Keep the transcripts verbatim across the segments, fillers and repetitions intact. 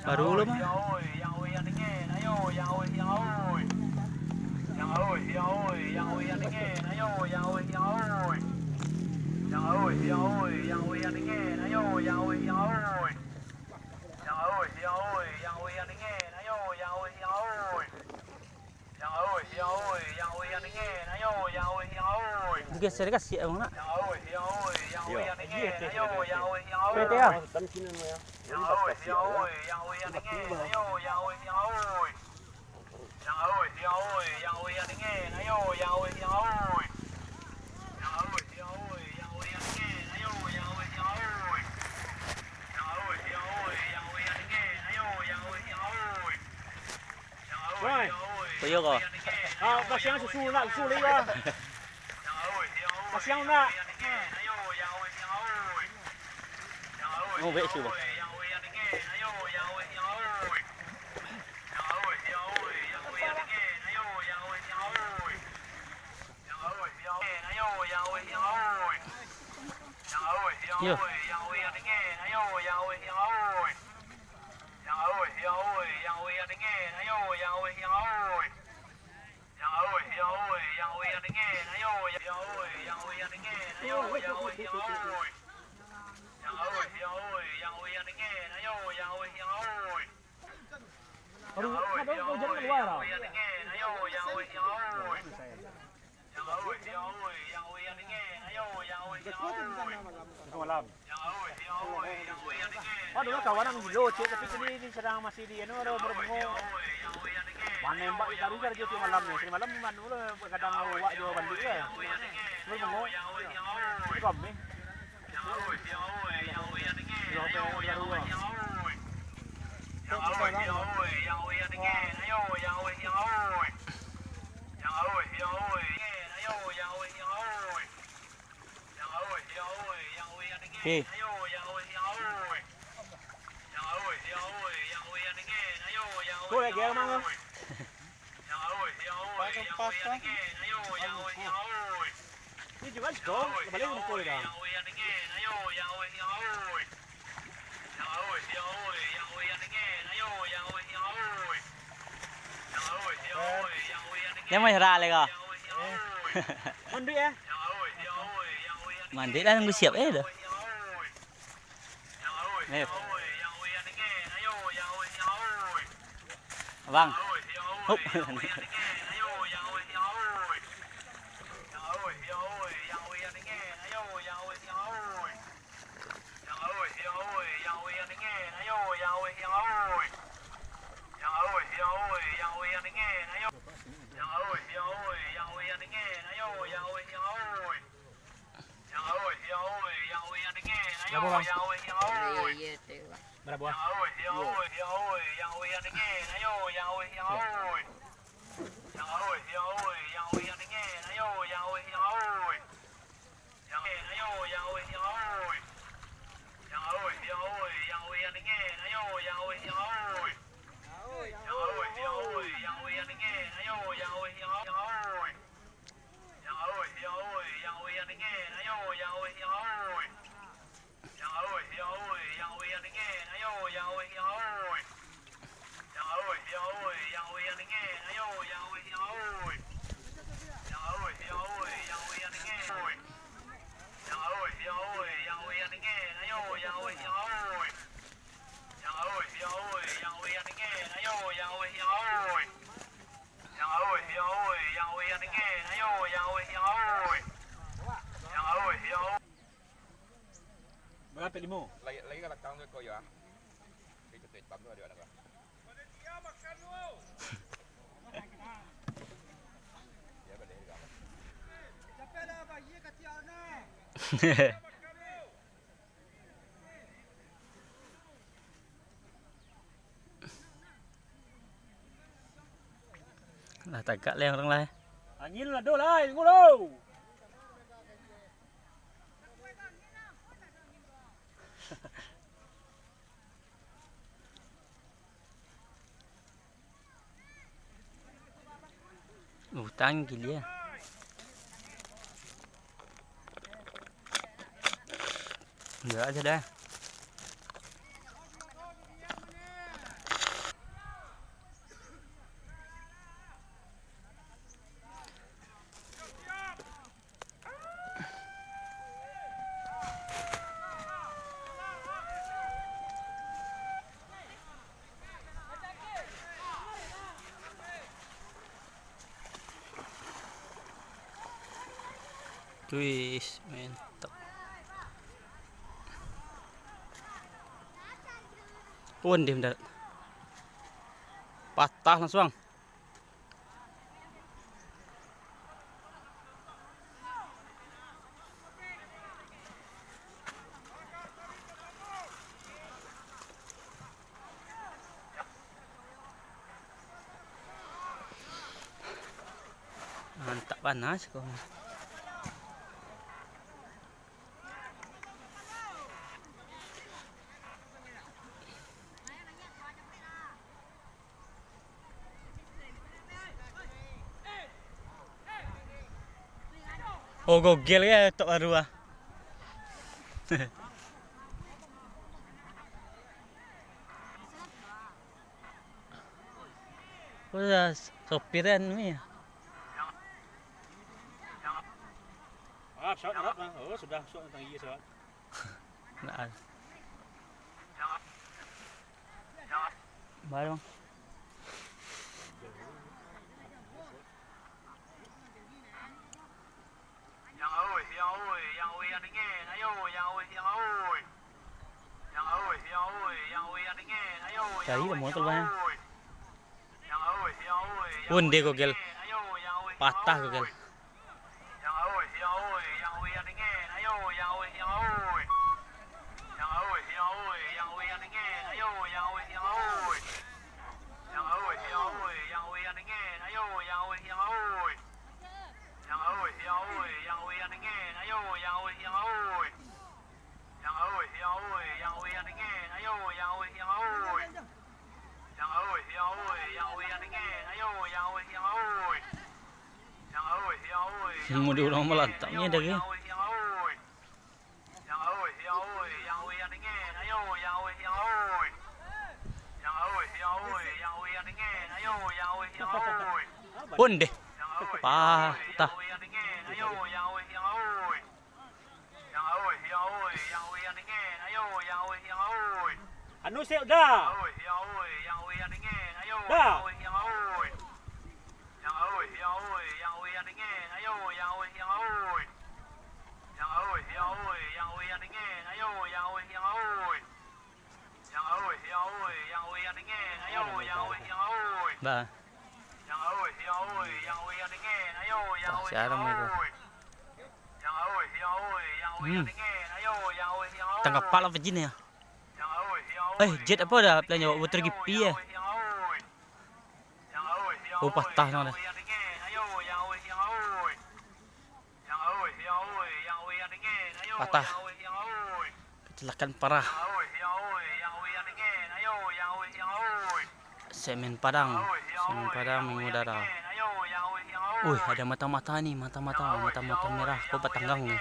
Baru lo mah. Digeser ka siak abang nak. Yo. P T A. Woi. Ko iyo ko. Ah, kasiang susu nak, susu lagi ah. Kasiang nak. Oh, baik susu, Bang. Yo. Aduh, ada kau jangan keluar ah. Malam. Aduh, kawan ang gilo, cek, tapi tadi ni sedang masih di, anu, ada berbungo. Manembak di taruh sajo tiap malam ni. Tadi malam, anu, lah, kadang awak jo bandit lah. Berbungo. Ini kami. Oke. Kau lagi mana? Pasang-pasang. Ini juga sih, kau. Kembali ke mukul dah. Yang mana serah lagi? Mandik eh? Mandik lah, nunggu siap eh dah. Eh. Abang. Hup. Berapa, Bang? Iya, iya, tu, Bang. Berapa? Berapa limo? Lagi, lagi ka balakang tu ko yo ah. Itu tu hitam tu ado anak. Lah tagak lai urang lai. Angin lah ado lai, tunggu lo. Utang gila. Enggak aja dah. Wis, mantap. Won, dia mendarat. Patah langsung. Mantap panas ko. Oh, gogel ya tok baru ah. Udah sopir kan ni. Ah, pesawat darat mah. Oh, sudah masuk tanggi pesawat. Nah. Bang. Cari lah motor banyak. Pun dia gogel. Patah gogel. Mode urang malantak ni dari. Ondeh. Patah. Anu sek dah. Dah. Ba. Wah, siaran ni ko. Hmm. Tangkap pala pejin ya. Eh, jet apa dah plan jawab motor G P ya. Oh, patah sana dah. Patah. Kecelakaan parah. Semen Padang, Semen Padang mangudara. Wih, ada mata-mata ni, mata-mata, mata-mata merah, kok batanggang ni.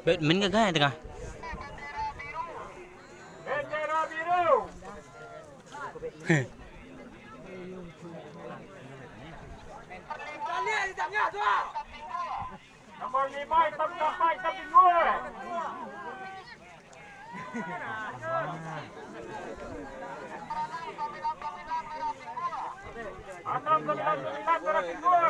Batman gagah di tangah. Nomor lima, hitam kapal, hitam pinggul. Anam sembilan sembilan, merah pinggul.